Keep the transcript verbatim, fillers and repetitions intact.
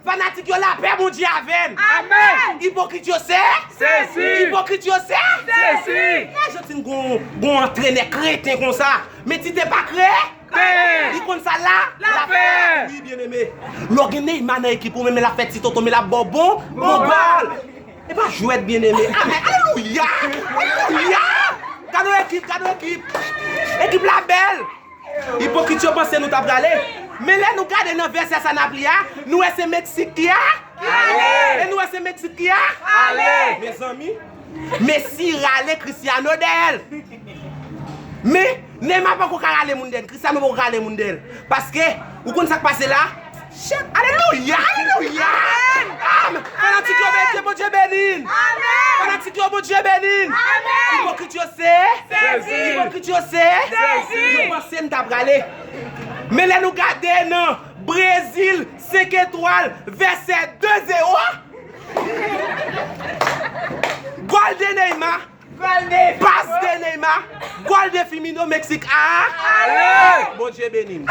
Fanatik yo, lapè Bondye avè n. Amèn. Ipokrit yo se? Sezi. Ipokrit yo se? Sezi. Lè Jantine gon, gon antrenè kreten konsa. Men ti te pa kre? Pen. Li konn sa la? Lapè. Lapè. Wi, byeneme. Lè w gen Neymar nan ekip ou, men l ap fè ti toto, men l ap ba w bon, bon gòl. E pa jwèt, byeneme. Amèn. Alelouya. Alelouya. Gade yon ekip, gade yon ekip. Ekip la bèl. Ipokrit yo panse nou t ap rale. Men lè nou gade nan vèsè sa n ap li a, nou wè se Meksik ki a? Ale. E nou wè se Meksik ki a? Ale. Mezanmi, Messi rale Cristiano dèyè l. Men, Neymar poko ka rale moun dèyè l. Cristiano poko ka rale moun dèyè l. Paske, ou konn sa k pase la? Chèk, alelouya, alelouya. Amèn. Fanatik yo, Bondye, Bondye beni n. Amèn. Fanatik yo, Bondye beni n. Amèn. Ipokrit yo se? Sezi. Ipokrit yo se? Sezi. Yo panse n t ap rale. Men lè nou gade nan Brezil, senk etwal, vèsè de zewo. Gòl de Neymar. Gòl de Pas de Neymar. Gòl de Firmino, Meksik a? Ale. Bondye beni n.